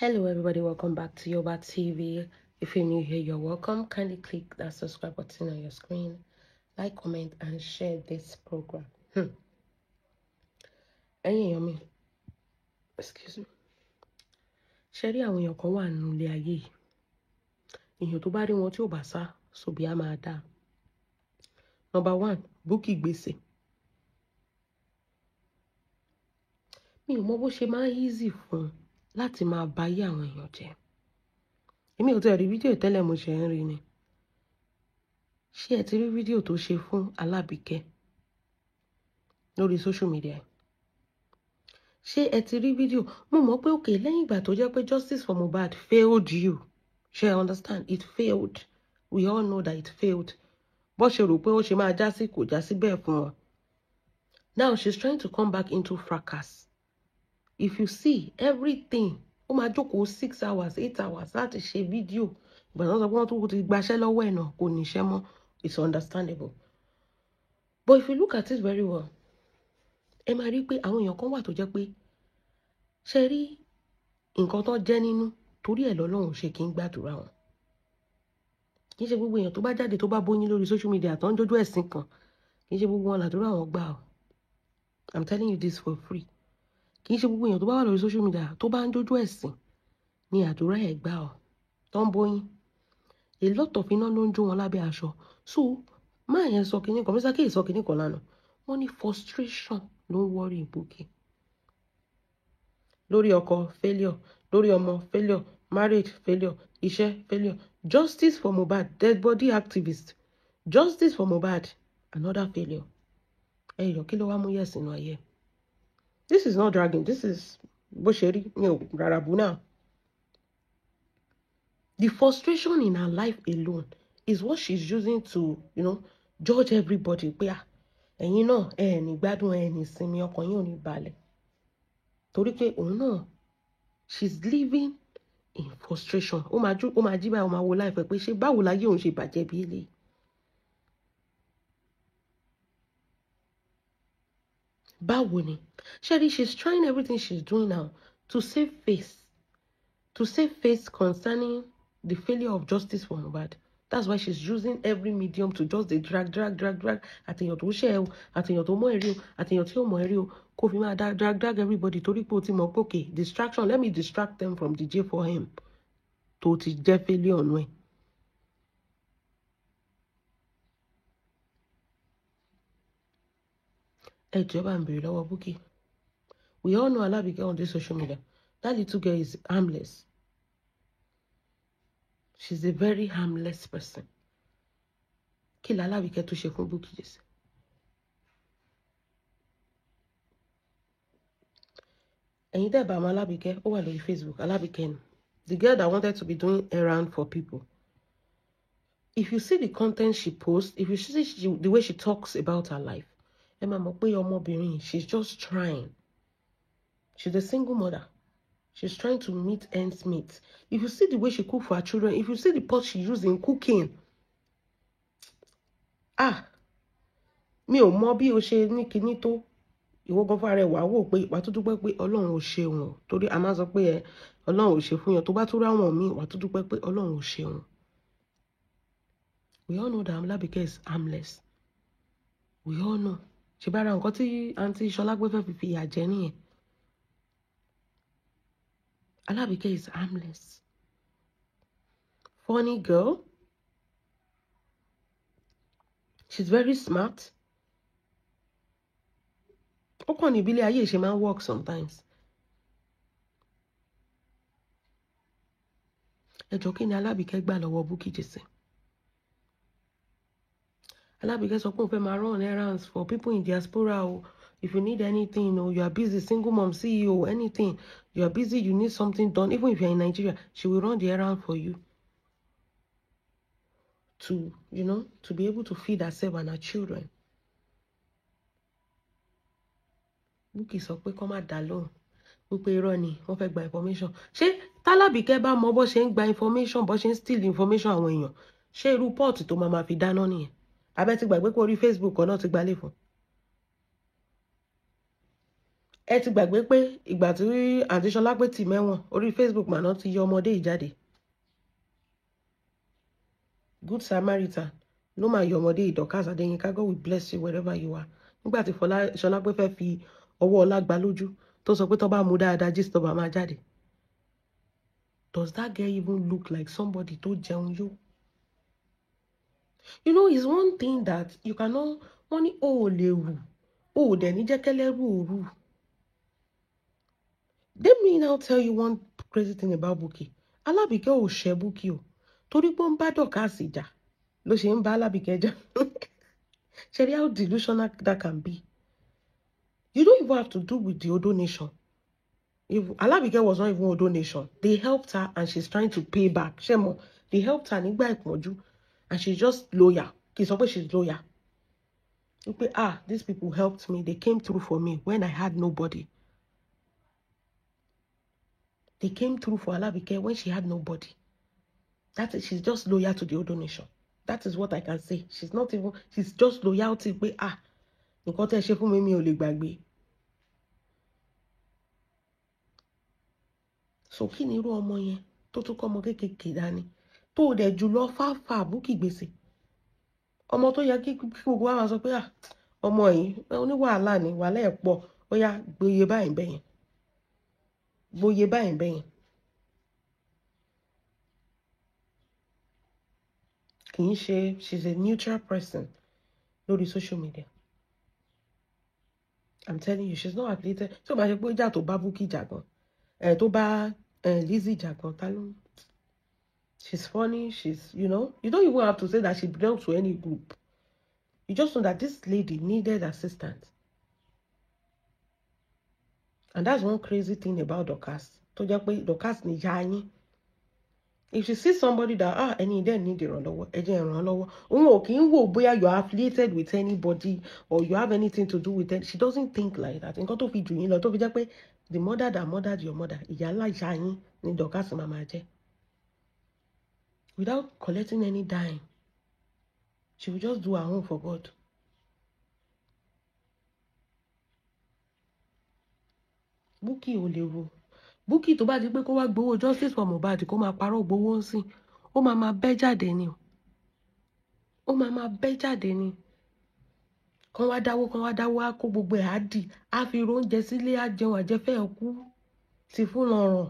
Hello everybody, welcome back to Yobab TV. If you're new here, you're welcome. Kindly click that subscribe button on your screen, like, comment, and share this program. Ẹ̀yin èèyàn mi, excuse me. Ṣé rí àwọn èèyàn kan wà nínú ilé ayé yìí? Èèyàn tó bá rí wọn tí ò bá sá, sóbì á máa dá. Number one, Bukky Gbèsè. Mi ò mọ bó ṣe máa ń easy fún un láti máa ba ayé àwọn èèyàn jẹ́. Èmi ò tẹ̀ rí fídíò tẹ́lẹ̀, mo ṣe ń rí ni. Ṣé ẹ ti rí fídíò tó ṣe fún Alábìkẹ́ lórí social media? Ṣé ẹ ti rí fídíò? Mo mọ̀ pé òkè lẹ́yìn ìgbà tó jẹ́ pé justice for Mohbad failed you. Ṣé ẹ understand? It failed. We all know that it failed. Bó ṣe rò pé ó ṣe máa já sí kò já sí bẹ́ẹ̀ fún wọn. Now she's trying to come back into fracas. If you see everything, ó máa jókòó 6 hours, 8 hours láti ṣe fídíò. Ìgbà tó sọ pé wọ́n tún ti gbaṣẹ́ lọ́wọ́ ẹ̀ náà kò níṣẹ́ mọ́. It's understandable. But if you look at it very well, ẹ máa rí pé àwọn èèyàn kan wà tó jẹ́ pé ṣe rí nǹkan tó jẹ́ nínú torí ẹ̀ lọ́lọ́run ṣe kí ń gbàdúrà wọn. Kì í ṣe gbogbo èèyàn tó bá jáde tó bá bóyín lórí social media tó ń jójú ẹ̀sìn kan, kì í ṣe gbogbo wọn làdúrà wọn gbà o. I'm telling you this for free. Kì í ṣe gbogbo èèyàn tó bá wà lórí social media tó bá ń jójú ẹ̀sìn ni àdúrà ẹ̀ gbà o. Tó ń bóyín. A lot of iná ló ń jó wọn lábẹ́ aṣọ. So, máa yẹn sọ kinní kan, Mr. K sọ kinní kan lánàá. Wọ́n ní frustration ló ń worry Bukky. Lórí ọkọ failure, lórí ọmọ failure, marriage failure, iṣẹ́ failure, justice for Mohbad, dead body activist, justice for Mohbad, another failure. Ẹ yọ kí ló wá mú yes nínú ayé. This is not dragging, this is bó ṣe rí mi ò rárá bù náà. The frustration in her life alone is what she's using to judge everybody pé ah, ẹ̀yin náà ẹ ní gbádùn, ẹ ní sinmi, ọkàn yín ò ní balẹ̀. Torí pé òun náà, she's living in frustration. Ó máa jí báyìí, ó máa wo láìpẹ́ pé ṣé báwo láyé òun ṣe bàjẹ́ bí eléyìí. Báwo ni? Ṣẹ́rí, she's trying everything she's doing now to save face. To save face concerning the failure of justice for Mohbad. That's why she's using every medium to just dey drag, drag, drag, drag. Àtẹ̀yàn tó ṣẹ̀ o, àtẹ̀yàn tó mọ̀ ẹ̀rí o, àtẹ̀yàn tí ò mọ̀ ẹ̀rí o. Kó fi máa drag, drag everybody torí pé o ti mọ̀ pé okay, distraction, let me distract them from the J4M tó ti jẹ́ failure ọ̀nà ẹ̀. Ẹ jọ̀ọ́ bá ń bèrè lọ́wọ́ Bukky. We all know Alabike on this social media. That little girl is harmless. She's a very harmless person. Kí la Alábìkẹ́ tó ṣe fún Bukky Jesse? Ẹ̀yin tẹ́ bá mọ̀ Alábìkẹ́, ó wà lórí Facebook. Alábìkẹ́ ni. The girl that wanted to be doing errand for people. If you see the content she posts, if you see the way she talks about her life, ẹ máa mọ̀ pé ọmọbìnrin, she's just trying. She's a single mother. She's trying to meet ends meet. If you see the way she cook for her children, if you see the pot she used in cooking, ah, mi ò mọ̀ bí o ṣe ní kinní tó. Ìwọ gan fúnra rẹ wàá wò pé wàá tún dúpẹ́ pé Ọlọ́run ò ṣeun o. Torí a máa sọ pé ẹ Ọlọ́run ò ṣe fún yàn. Tó bá tún ráwọn míì, wàá tún dúpẹ́ pé Ọlọ́run ò ṣeun. We all know that Alabike is harmless. We all know. Ṣé bára nǹkan tí Aunty Ṣọlágbé fẹ́ fi fìyà jẹ nìyẹn? Alabike is harmless. Funny girl. She's very smart. Ó kàn ní ìbílẹ̀ ayé ṣe máa ń work sometimes. Ẹ jọ̀ọ́ kí ni Alábìkẹ́ gbà lọ́wọ́ Bukky Jesse? Alábìkẹ́ sọ pé òun fẹ́ máa run errands for people in diaspora o. If you need anything, o, you are busy, single mom, CEO, anything. You are busy, you need something done. Even if you are in Nigeria, she will run the errand for you. To be able to feed herself and her children. Bukky sọ pé kó má dá lóhùn. Wípé irọ́ ni, wọ́n fẹ́ gba information. Ṣé Tálábìkẹ́ bá mọ bó ṣe ń gba information, bó ṣe ń steal information àwọn èèyàn? Ṣé irú pọ́ọ̀tù tó máa ma fi dáná nìyẹn? Abẹ́ ti gbàgbé pé orí Facebook kan náà ti gbalé fún. Ẹ ti gbàgbé pé ìgbà tí àǹtí Ṣọlápé tì mẹ́wọ̀n orí Facebook màná ti yọ ọmọdé yìí jáde. Good Samaritan ló máa yọ ọmọdé yìí. Dorcas Adéyínká, God will bless you wherever you are. Nígbà tí Ṣọlápé fẹ́ fi ọwọ́ ọlá gbá lójú tó sọ pé tó bá mú dáadáa Gistlover máa jáde. Does that girl even look like somebody tó jẹun yó? You know, it's one thing that you cannot, wọ́n ní o ò lè rù, o ò dẹ̀ ní jẹ́ kẹ́lẹ́rù òru. Let me now tell you one crazy thing about Bukky. Alábìkẹ́ ò ṣẹ́ Bukky o, torí pé ó ń bá Dorcas jà ló ṣe ń bá Alábìkẹ́ jà. Ṣé rí how delusional that can be? You don't even have to do with the Odo Nation. If Alábìkẹ́ was not even Odo Nation, they helped her and she's trying to pay back. Ṣé mo? They helped her nígbà ìpọ́njú and she's just loyal. Kì í sọ pé she's loyal. Wípé ah, these people helped me, they came through for me when I had nobody. They came through for Alabike when she had nobody. That is, she's just loyal to the Odo Nation. That is what I can say. She's not even, she's just loyalty pé ah, nǹkan tẹ́ ṣe fún mi mi ò lè gbàgbé. So kí ni irú ọmọ yẹn tó tún kọ́ ọmọ kéékèèké dání tó dẹ̀ jù lọ fáfá Bukky gbèsè? Ọmọ tó yẹ kí gbogbo wa máa sọ pé ah, ọmọ yìí oníwàhálà ni, wàhálà ẹ̀ pọ̀, ó yá gbóyè báyìí bẹ́yẹn, gbóyè báyìí bẹ́yẹn. Kì í ṣe, she's a neutral person lórí social media. I'm telling you, she's not affiliated. Tí o bá ṣe pé ìjà tó bá Bukky jà gan, ẹ̀ tó bá Lizzy jà gan, ta ló? She's funny, she's, you know, you don't even have to say that she belongs to any group. You just know that this lady needed assistance. And that's one crazy thing about Dorcas. Tó jẹ́ pé Dorcas ni ìyá yín. If you see somebody that, ah, ẹni dẹ̀ need ìrànlọ́wọ́, ẹ jẹ́ ìrànlọ́wọ́. Òun ò kì í wò bóyá you are affiliated with anybody or you have anything to do with it. She doesn't think like that. Nǹkan tó fi jù yín lọ, tó fi jẹ́ pé the mother that mothered your mother, ìyá ńlá ìyá yín ni Dorcas máa máa jẹ́. Without collecting any dime, she will just do her own for God. Bukky ò lè ro. Bukky tó bá di pé kó wá gbowó justice for Mohbad kó máa parọ́ gbowó ń sìn, ó máa máa bẹ́ jáde ni o. Ó máa máa bẹ́ jáde ni. Kán wá dáwó, kán wá dáwó, á kó gbogbo ẹ̀ á dì, á fi oúnjẹ sílé, á jẹun àjẹfẹ́ ẹ̀ kú, ti fún lọ́rùn.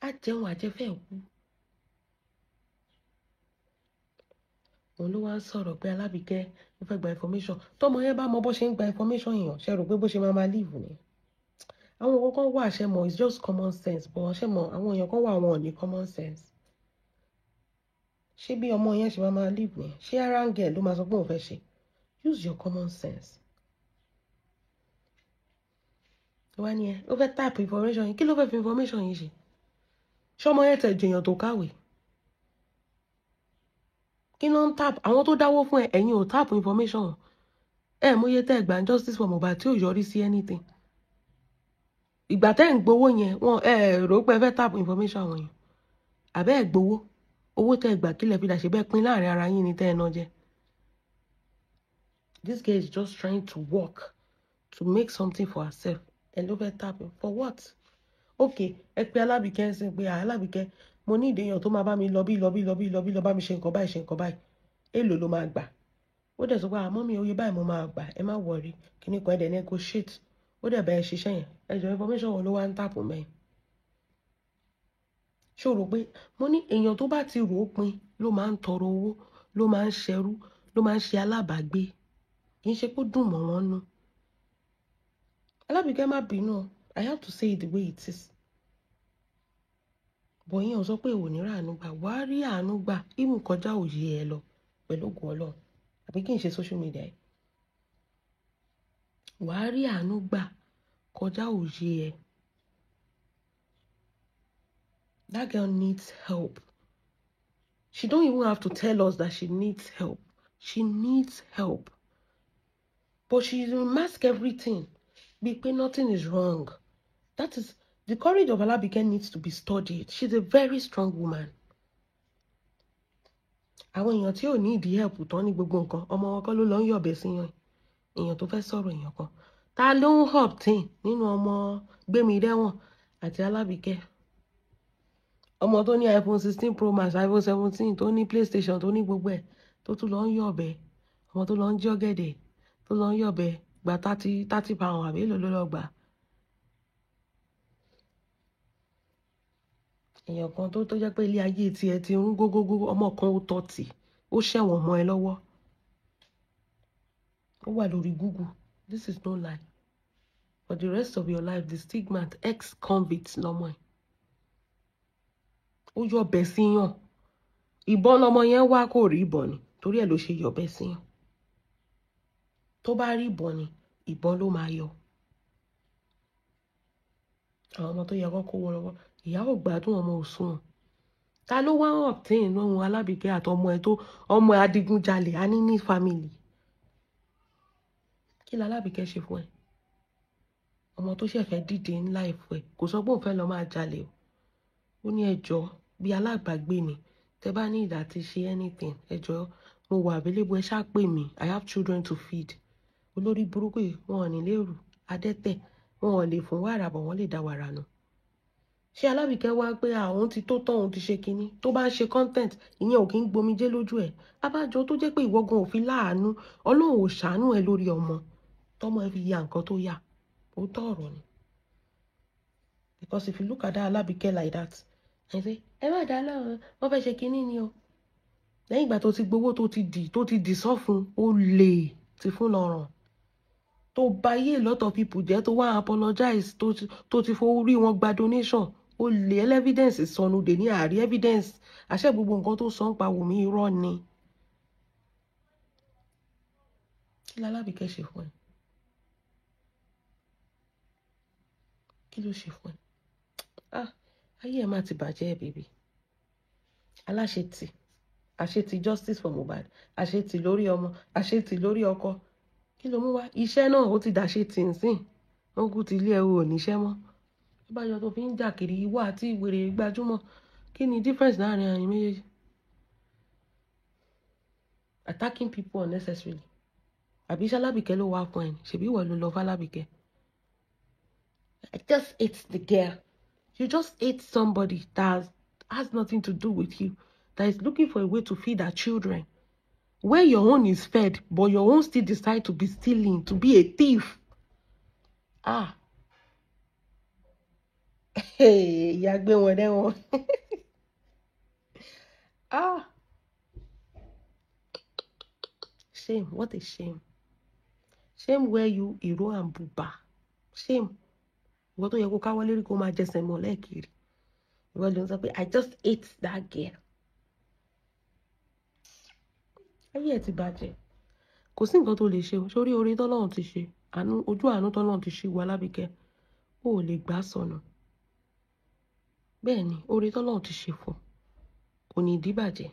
Á jẹun àjẹfẹ́ ẹ̀ kú. Òun ló wá ń sọ̀rọ̀ pé Alábìkẹ́ ó fẹ́ gba information. Tọ́mọ yẹn bá mọ bó ṣe ń gba information èèyàn, ṣe rò pé bó ṣe máa máa live ni. Àwọn nǹkan kan wà, ṣe mọ̀, it's just common sense, but ṣe mọ̀, àwọn èèyàn kan wà wọn ò ní common sense. Ṣé bí ọmọ yẹn ṣe máa máa live ni? Ṣé arangẹ̀ ló máa sọ pé òun fẹ́ ṣe? Use your common sense. Wá ní ẹ, ó fẹ́ type information yìí, kí ló fẹ́ fi information yìí ṣe? Ṣé ọmọ yẹn tẹ̀ jèèyàn tó kàwé? Kí ló ń tap? Àwọn tó dáwó fún ẹ, ẹ̀yin ò tap information. Ẹ mọye tẹ́ gbà justice for Mohbad tí ò yọrí sí anything. Ìgbà tẹ́ ń gbowó yẹn, wọ́n ẹ rò pé ẹ fẹ́ tap information àwọn yẹn. Àbẹ́ ẹ gbowó, owó tẹ́ gbà kílẹ̀ fi dà ṣe bẹ́ẹ̀ pín láàrin ara yín ni tẹ́ ẹ ná jẹ. This girl is just trying to work to make something for herself. Ẹ ló fẹ́ tap for what? Okay, ẹ pé Alábìkẹ́ ń sìn pé Alábìkẹ́, mo ní ìdèyàn tó máa bá mi lọ bí lọ bí lọ bí lọ bí lọ bá mi ṣe nǹkan báyìí ṣe nǹkan báyìí. Èló ló máa gbà? Ó dẹ̀ sọ pé àmọ́ mi oye báyìí mo máa gbà, ẹ má worry, kíní kan ẹ dẹ̀ negotiate. Ó dẹ̀ bá ẹ ṣiṣẹ́ yẹn. Ẹ jọ̀ọ́ information wo ló wá ń tap mẹ́yìn? Ṣé o rò pé mo ní èèyàn tó bá ti rò ó pin ló máa ń tọrọ owó, ló máa ń ṣerú, ló máa ń ṣe alábàágbé. Kì í ṣe pé ó dùn mọ́ wọn nú. Alábìkẹ́ má bínú o. I have to say it the way it is. Bọ̀ yín ò sọ pé ò ní rí àánú gbà, wàá rí àánú gbà, ìmú kọjá òye ẹ lọ pẹ̀lú ògùn Ọlọ́run. Àbí kì í ṣe social media yìí. Wàá rí àánú gbà kọjá òye ẹ. That girl needs help. She don't even have to tell us that she needs help. She needs help. But she mask everything. Bí pé nothing is wrong. That is, the courage of Alabike needs to be studied. She's a very strong woman. Àwọn èèyàn tí ò ní ìdí help tán ní gbogbo nǹkan, ọmọ wọn kọ́ ló lọ ń yọ̀bẹ sí yàn. Èèyàn tó fẹ́ sọ̀rọ̀ èèyàn kan. Ta ló ń obtain nínú ọmọ Gbémidẹ́wọ̀n àti Alábìkẹ́? Ọmọ tó ní iPhone 16 Pro Max, iPhone 17, tó ní PlayStation, tó ní gbogbo ẹ̀, tó tún lọ ń yọ̀bẹ. Ọmọ tó lọ ń jí ọ̀gẹ̀dẹ̀, tó lọ ń yọ̀bẹ, gba £30 àbí èlò ló lọ gbà. Èèyàn kan tó jẹ́ pé ilé ayé tiẹ̀ ti rún gógógó, ọmọ kan ó tọ́tì, ó ṣẹ̀wọ̀n mọ́ ẹ lọ́wọ́. Ó wà lórí Google. This is no lie. For the rest of your life, the stigma ex-convict lọ́mọ ẹ̀. Ó yọ̀bẹ sí yàn. Ìbọn lọmọ yẹn wá, kò rí ìbọn ni. Torí ẹ̀ ló ṣe yọ̀bẹ sí yàn. Tó bá rí ìbọn ni, ìbọn ló máa yọ. Àwọn ọmọ tó yẹ kó kó wọ́n lọ́wọ́, ìyá ò gbádùn, ọmọ ò sùn. Ta ló wá obtain lóhun Alábìkẹ́ àtọmọ ẹ tó ọmọ adigunjalè á ní ní family? Kí la Alábìkẹ́ ṣe fún ẹ? Ọmọ tó ṣẹ̀ fẹ́ dìde ńlá ìfọ̀ ẹ kò sọ pé òun fẹ́ lọ máa jalè o. Ó ní ẹjọ́ bí alábàágbé ni. Tẹ bá ní ìdá ti ṣe anything, ẹjọ́ mo wà available, ẹ ṣáà pè mí. I have children to feed. Olórí burúkú yìí, wọn ò ní lérù, adẹ́tẹ̀, wọn ò lè fún wàrà bọ̀, wọ́n lè da wàrà nù. Ṣé Alábìkẹ́ wá pé àwọn ti tó tán, òun ti ṣe kinní tó bá ń ṣe content, ìyẹn ò kí ń gbomijé lójú ẹ̀? Abájọ tó jẹ́ pé ìwọ gan ò fi láàánú, Ọlọ́run ò ṣàánú ẹ lórí ọmọ tọmọ ẹ fi ya nǹkan tó yà. Òótọ́ ọ̀rọ̀ ni. Because if you look at that Alábìkẹ́ like that and say, ẹ má dá lọ́rùn, wọ́n fẹ́ ṣe kinní ni o. Lẹ́yìn ìgbà tó ti gbowó, tó ti dì sọ́fun, ó lè ti fún lọ́rùn, tó bà ayé a lot of people jẹ́, tó wá apologize, tó ti fowó rí wọn gba donation, ó lè evidence sọnù dè ní àárí evidence. Àṣẹ gbogbo nǹkan tó sọ ń pa Wùmí, irọ́ ni. Kí l'Alábìkẹ́ ṣe fún ẹ? Kí ló ṣe fún ẹ? Ah, ayé ẹ má ti bàjẹ́, baby. Aláṣetì, àṣetì justice for Mohbad, àṣetì lórí ọmọ, àṣetì lórí ọkọ. Kí ló mú wá? Iṣẹ́ náà ó ti dàṣetì nsìn. Wọ́n kú ti ilé ẹ, ò níṣẹ́ mọ́. Báyọ̀ tó fi ń jà kiri, ìwọ àti wèrè gbajúmọ̀, kí ni difference láàrin àyìn méjèèjì? Attacking people unnecessarily. Àbí ṣ'Alábìkẹ́ ló wá fún ẹ ni? Ṣèbí ìwọ ló lọ f'Alábìkẹ́? I just hate the girl. You just hate somebody that has nothing to do with you, that is looking for a way to feed her children. Where your own is fed, but your own still decide to be stealing, to be a thief. Ah. Ìyá gbé wọn dẹ́wọ̀n. Ah. Shame, what a shame. Shame where you ìró and bùbá. Shame. Ìwọ tó yẹ kó káwọ́ lérí, kó máa jẹsẹ̀ mọ́ lẹ́ẹ̀kiri. Ìwọ ló ń sọ pé I just hate that girl. Ayé ẹ̀ ti bàjẹ́. Kò sí nǹkan tó lè ṣe o. Sórí oore tọ́lọ́run ti ṣe, àánú, ojú àánú tọ́lọ́run ti ṣe wọ Alábìkẹ́, o ò lè gbà sọnù. Bẹ́ẹ̀ ni, oore tọ́lọ́run ti ṣe fún, kò ní dìbàjẹ́.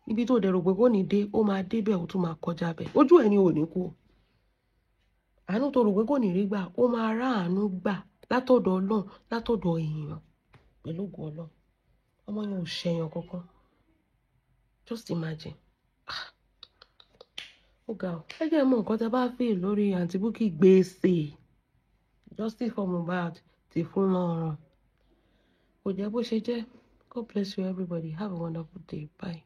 Ibi tó dẹ̀rò pé kò ní dé, ó máa dé bẹ́ẹ̀, ó tún máa kọjá bẹ́ẹ̀. Ojú ẹ̀ ni ò ní kú o. Àánú tó rò pé kò ní rí gbà, ó máa rá àánú gbà látọ̀dọ̀ Ọlọ́run, látọ̀dọ̀ èèyàn, pẹ̀lú ògo Ọlọ́run. Ọmọ yẹn ò ṣẹ̀yàn kankan. Just imagine. Ah. Ó ga o. Ẹ jẹ́ mọ̀ nǹkan tẹ́ bá feel lórí Aunty Bukky gbèsè. Justice for Mohbad ti fún lọ́rùn. Kò jẹ́ bó ṣe jẹ́. God bless you, everybody. Have a wonderful day. Bye.